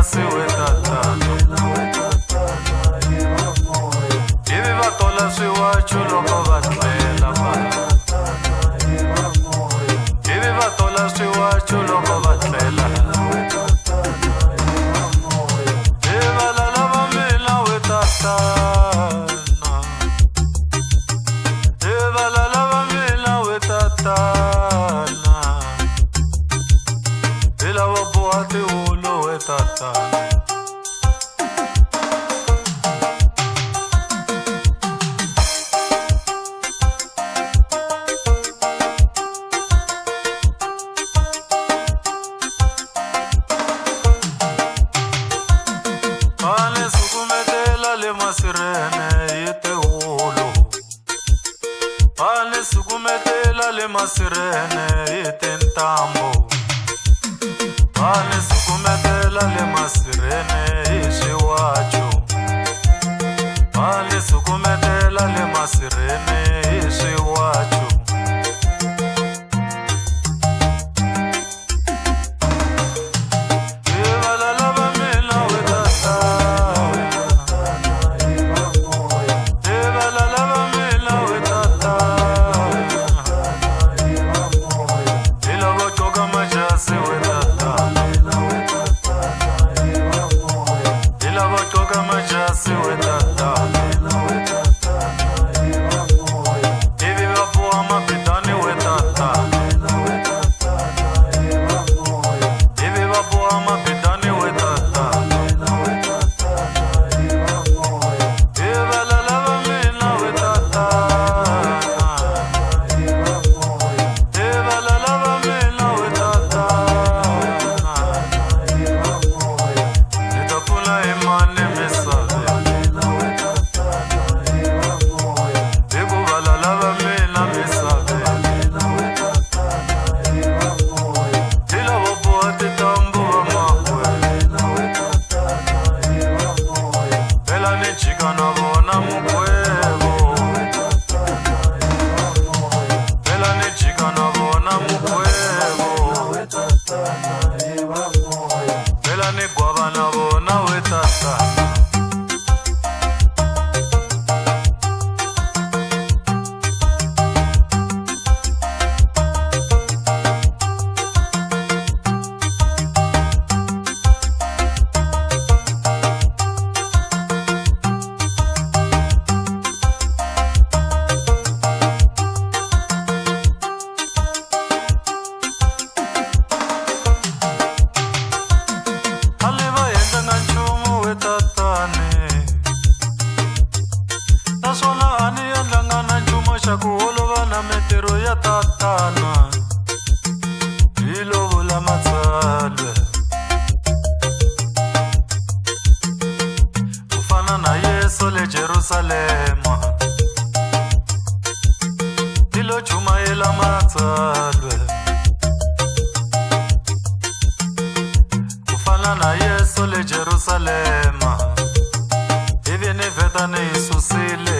majasi we tatana. Ivi va tola swiwacho loko va tlela va. Ivi va tola swiwacho loko va tlela. I valala va mina we tatana. I valala va mina we tatana. Hi lavo boha tiwulu we tatana. Va ni sukumetela le masirheni hi tiwulu. Va ni sukumetela le masirheni hi tintambu. Va ni sukumetela le masirheni hi swiwacho. Va ni sukumetela le masirheni hi swiwacho. I valala va mina we tatana. I valala va mina we tatana. Hi lavo gqoka majasi we tatana. Hi lavo gqoka majasi we tatana. Ivi va boha mabidani we tatana. Ivi va boha mabidani we tatana. I valala va mina we tatana. I valala va mina we tatana. Ni ta pfuna hi mani misaveni? Hi ku valala va mina misaveni. Hi lavo boha tintambu va makwenu. Phela ni jika na vona mukwebo. Phela ni jika na vona mukwebo. Phela ni gwava na vona we tatana. A ni va endlanga nchumu we tatani. Naswona a ni endlanga na nchumu xa ku holova na mintirho ya tatana. Hi lo vula matsalwe. Ku fana na Yesu le Jerusalema. Hi lo chumayela matsalwe. Ku fana na Yesu le Jerusalema. Ivi ni vheta ni yi susile.